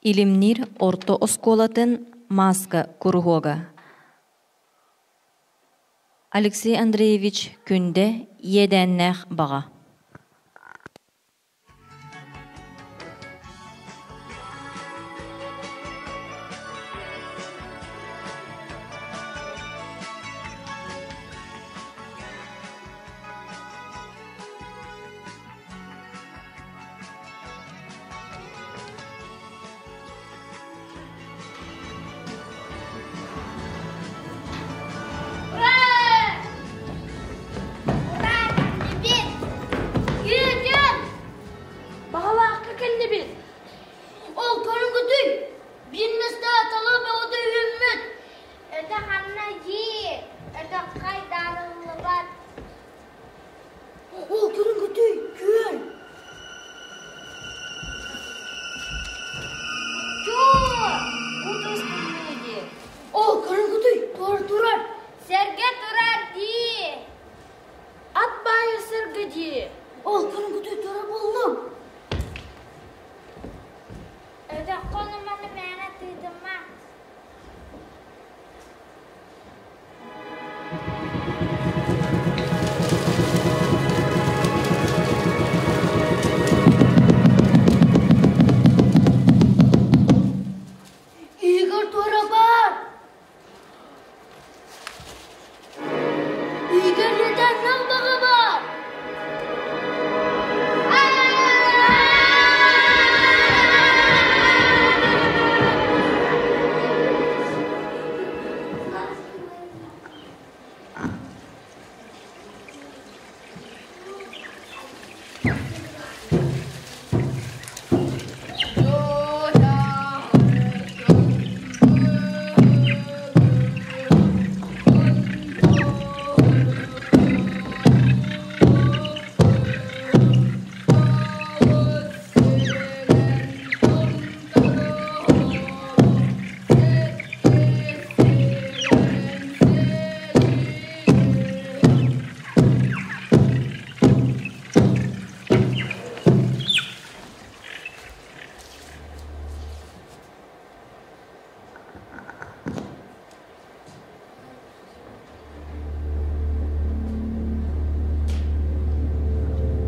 Илимниир орто оскуолатын мааска куруһуога. Алексей Андреевич Күндэ иэдээннээх баҕа. Баҕалаахха кэллибит. Ол көрүҥгүтүй, биир миэстэ тала бөҕөтө үүммүт. Өтө ханна дии, өтөххө даарыллыбат. Ол көрүҥгүтүй, күөл. Чуу, утустуннуу дии. Ол көрүҥгүтүй, туора турар. Сэргэ турар дии. Ат баайы сэргэ дии. Ол көрүҥгүтүй туора буллум. Өтөххө ону-маны мээнэ тыытыма. Игорь туора бар. Игорь ретаннах баҕа бар.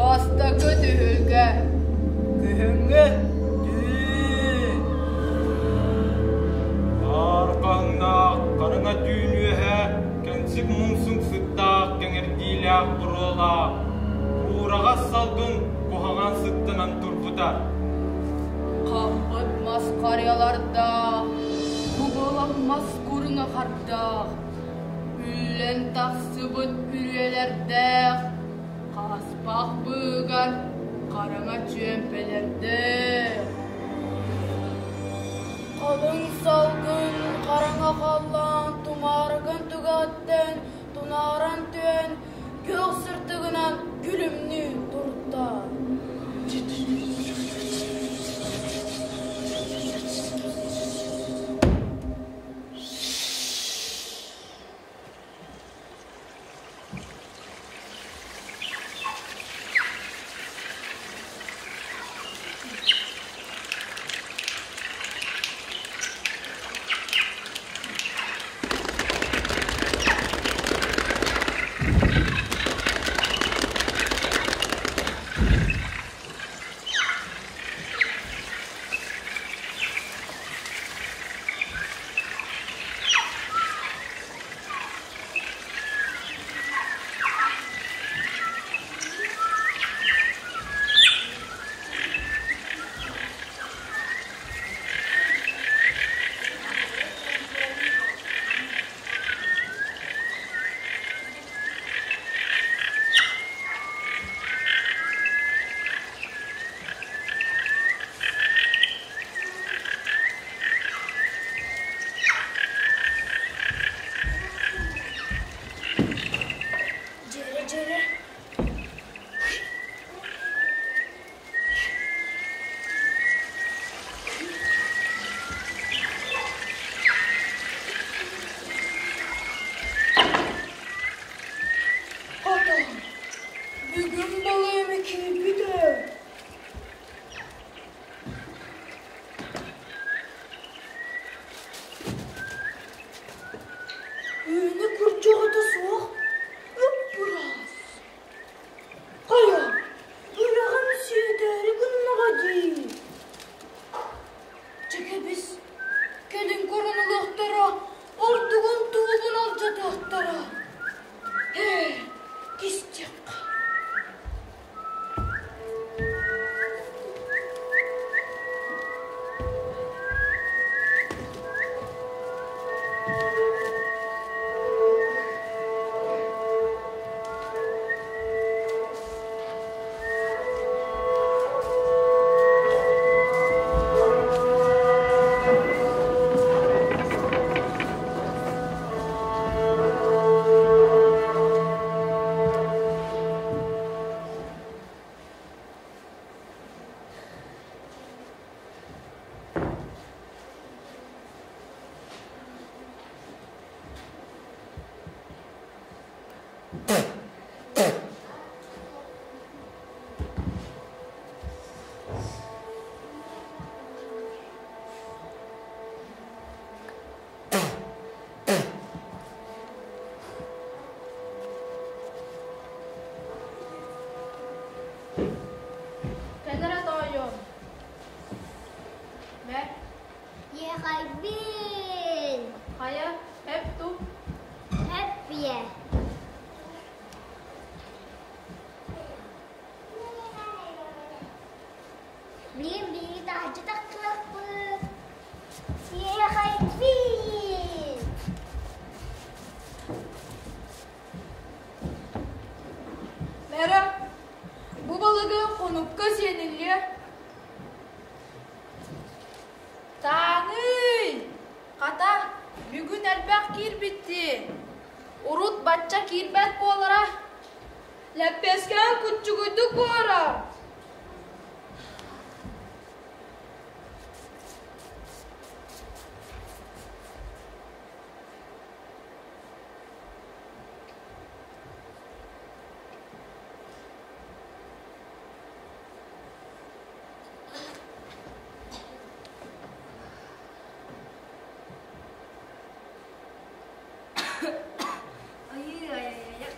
Бастакы түһүлгэ күһүҥҥү түүн. Арҕаһыҥнаах хараҥа түүн үөһэ кэнсик муҥсуҥ сыттаах кэҥэрдиилээх буруолаах, куураҕас салгын куһаҕан сыттанан турбута. Хаппыт мас харыйалардаах, кубулах мас куруҥа хардаах, үллэн тахсыбыт үрүөлэрдээх, хаспах быыгар хараҥа чүөмпэлэрдээх. Халыҥ салгын хараҥа халлаан тумаарыгын түгэҕиттэн тунааран түһэн күөх сырдыгынан күлүмнүү турда. Сиэхэйбин! Хайа, эп ту? Эппиэ. Билигин биһиги таһырдьа тахсыахпыт. Сиэхэйбин! Мэрэ, бу балыгы хонукка сиэниллиэ. Тааҥый! Хата, бүгүн элбэх киирбиттии. Урут бачча киирбэт буолара. Лэппиэскээн куччугуйдук буолара. Айыы-айа-айа.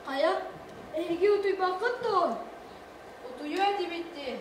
Хайа, эһиги утуйбаккыт дуо? Утуйуо этибит дии.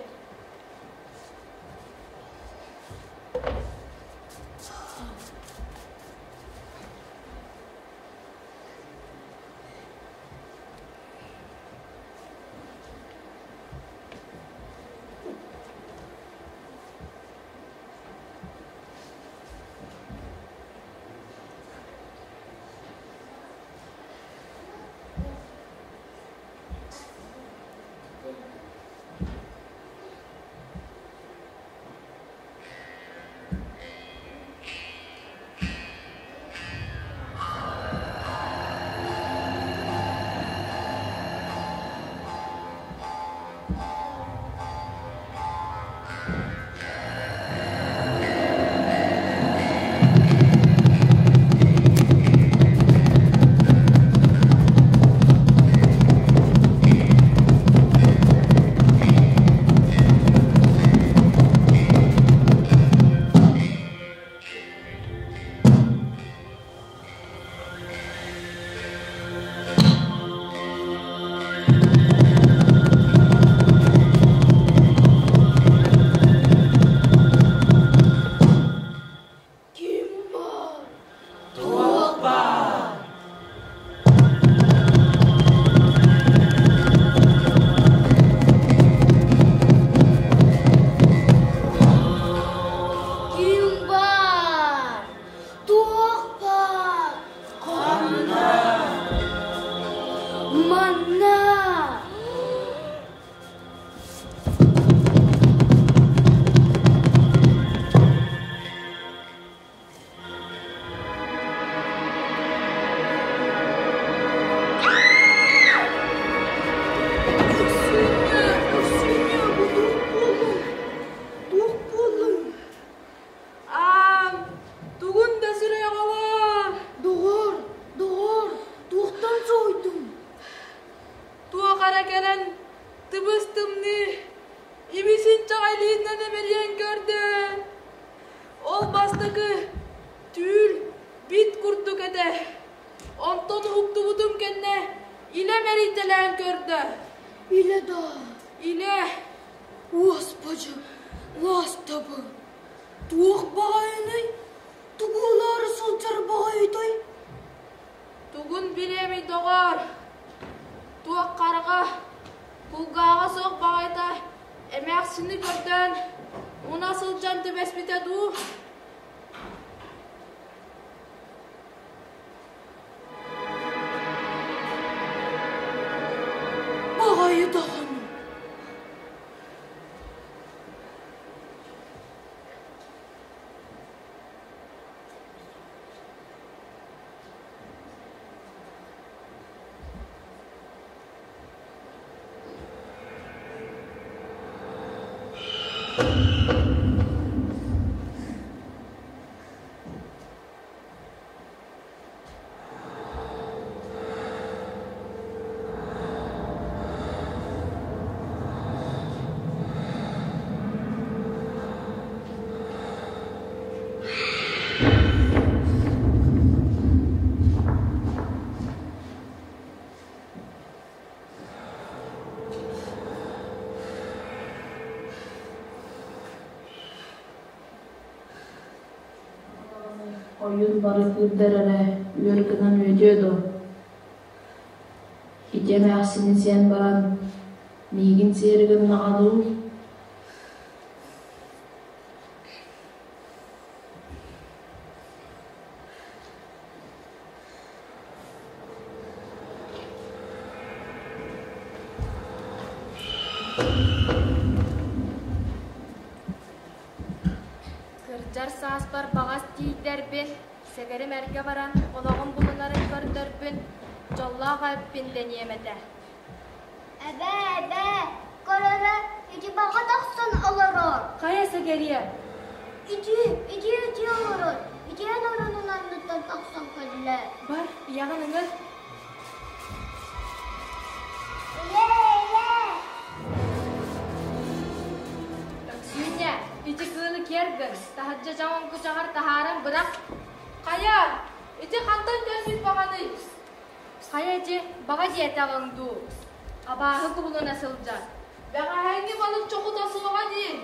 Ким баар? Туох баар? Ким баар? Туох баар? Ханна? Манна! Өксүүнэ, Өксүүнэ, бу туох буоллуҥ? Туох буоллуҥ? Аан, тугун да сүрэҕэлээ. Доҕор, доҕор, туохтан соһуйдуҥ? Туох эрэ кэлэн тыбыс-тымныы, ибисин чаҕайлыыннан эмэлийэн көрдө. Ол бастакы түүл бит курдук этэ. Онтон уһуктубутум кэннэ илэ мэрийтэлээн көрдө. Илэ да? Илэ. Уоспадьы, лаастабы. Туох баҕайыный? Тугу ылаары сылдьар баҕайытай? Тугун билиэмий, доҕоор? Туох хараҕа, кулгааҕа суох баҕайыта эмээхсини көрдөөн, муна сылдьан түбэспитэ дуу? Баҕайы даҕаны. Ойуун бары күүрдэр эрэ, үөр гынан үөтүө дуо Ити эмээхсини сиэн баран, миигин сиэри гыннаҕа дуу Кырдьар сааспар баҕас тиийдэрбин, сэгэрим эргэ баран олоҕум булунарын көрдөрбүн, дьоллоох эбиппин дэниэм этэ. Эбээ, эбээ, көрөрө ити баҕа тахсан олорор. Хайа сэгэриэ? Ити, ити, ити олорор. Итиэн оронун анныттан тахсан кэллэ. Бар, ийэҕин ыҥыр. Ийээ, ийээ. Өксүүнньэ, ити кыылы киэр гын, таһырдьа дьаҥ оҥкучаҕар таһааран бырах. Хайа, ити хантан төннүт баҕаный? Хайа ити, баҕа диэтэҕиҥ дуу? Абааһы кубулуна сылдьар. Бэҕэһээҥҥи балык чохута суоҕа дии.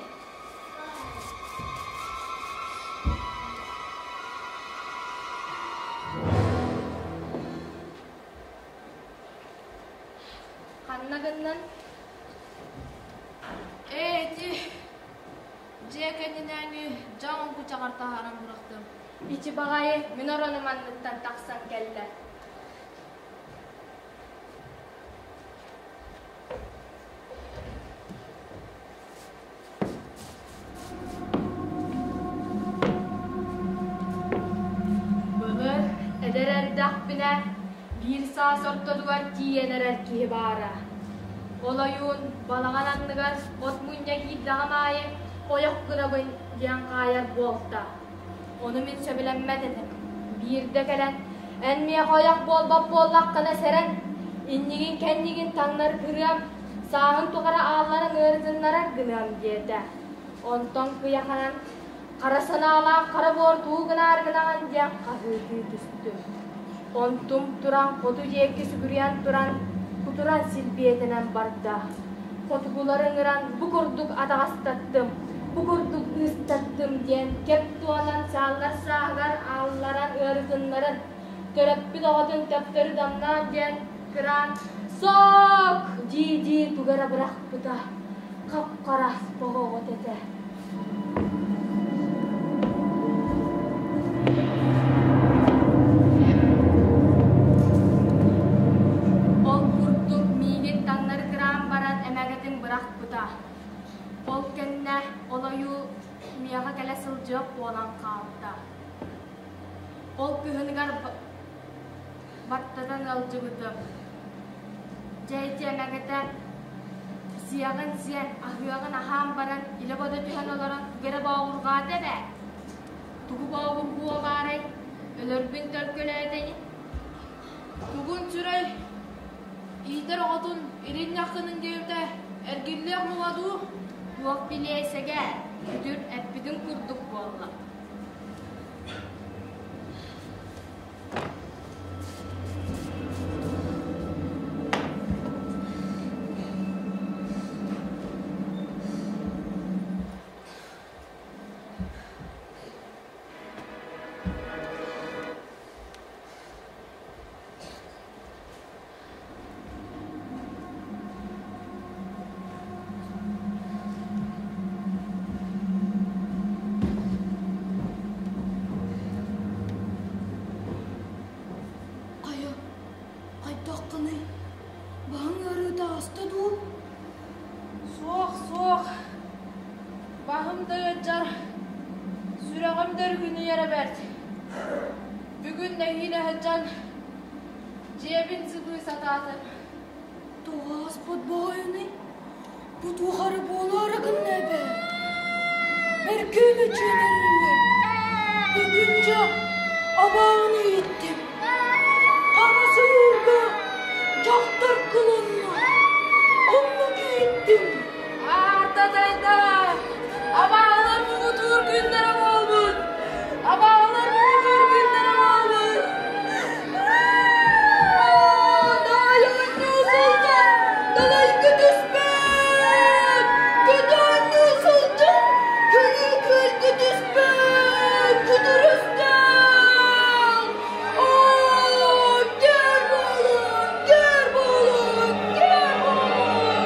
Ханна гыннын? Ээ, ити дьиэ кэннинээҥи дьаҥ оҥкучаҕар таһааран бырахтым. Ити баҕайы мин оронум анныттан тахсан кэллэ. Былыр эдэр эрдэхпинэ биир саас ортотугар тиийэн эрэр киһи баара. Ол ойуун балаҕан анныгар от мунньа киирдэҕим аайы ойох гынабын диэн хаайар буолта. Ону мин сөбүлэммэт этим. Биирдэ кэлэн, эн миэхэ ойох буолбат буоллаххына сэрэн, иннигин-кэннигин таҥнары кырыам, сааһын тухары аалларан ыарытыннарар гыныам диэтэ. Онтон кыйаханан, хара санаалаах хара буор туу гынаары гынаҕын диэн хаһыытыы түстүм. Онтум туран хоту диэки сүгүрүйэн туран, кутуран силбиэтэнэн барда. Хотугулары ыҥыран бу курдук атаҕастаттым, бу курдук ыыстаттым диэн кэп туонан сааллар сааһыгар аалларан ыарытыннарын, төрөппүт оҕотун төптөрү дамнаан диэн кыраан «Сок!» дии-дии тугу эрэ бырахпыта, хап-хара оҕоҕот этэ. Ол курдук миигин таҥнары кыраан баран эмэгэтин бырахпыта. Ол кэннэ ол ойуу миэхэ кэлэ сылдьыах буолан хаалта. Ол кыһыныгар баттатан ыалдьыбытым. Дьэ ити эмэгэтэ сиэҕин сиэн, аһыаҕын аһаан баран илэ-бодо түһэн олорон тугу эрэ бообурҕаата эбээт. Тугу бообургуо баарай, өлөрбүн төлкөлөөтө ини. Тугун сүрэй, иитэр оҕотун илин ньахсынын диэбитэ эргиллиэх муҥа дуу? Туох билиэй сэгээр, күтүр эппитин курдук буолла. Хайа, хайдаххыный? Баһыҥ ыарыыта ааста дуу? Суох, суох. Баһым да ыалдьар, сүрэҕим да өрүһүнүйэрэ бэрт. Бүгүн нэһиилэ сылдьан дьиэбин сыбыы сатаатым. Тоҕо ааспыт баҕайыный? Бу туох эрэ буолаары гынна эбээт. Абааһыны ииттим. Хаҥас ойуурга дьахтар кылынна. Оннук ииттим. Аартатайда! Абааһылар муҥутуур күннэрэ буолбут! Абааһылар муҥутуур күннэрэ буолбут! Даайа сылдьан далайга түспэт! Көтөөннүү сылдьан көлүү күөлгэ түспэт! Күтүрүстээх! Оо, кэр буолун, кэр буолун, кэр буолун!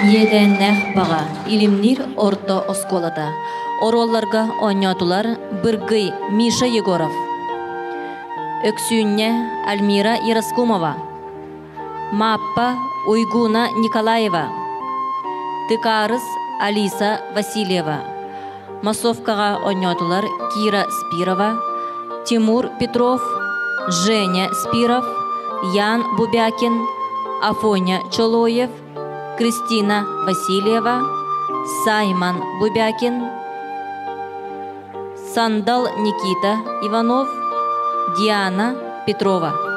Иэдээннээх баҕа Илимниир орто оскуолата. Оруолларга оонньоотулар Быргый Миша Егоров, Өксүүнньэ Альмира Ероскумова, Мааппа Уйгуна Николаева, Тыкаарыс Алиса Васильева. Массовкаҕа оонньоотулар Кира Спирова, Тимур Петров, Женя Спиров, Ян Бубякин, Афоня Чолоев, Кристина Васильева, Саймон Бубякин, Сандал Никита Иванов, Диана Петрова.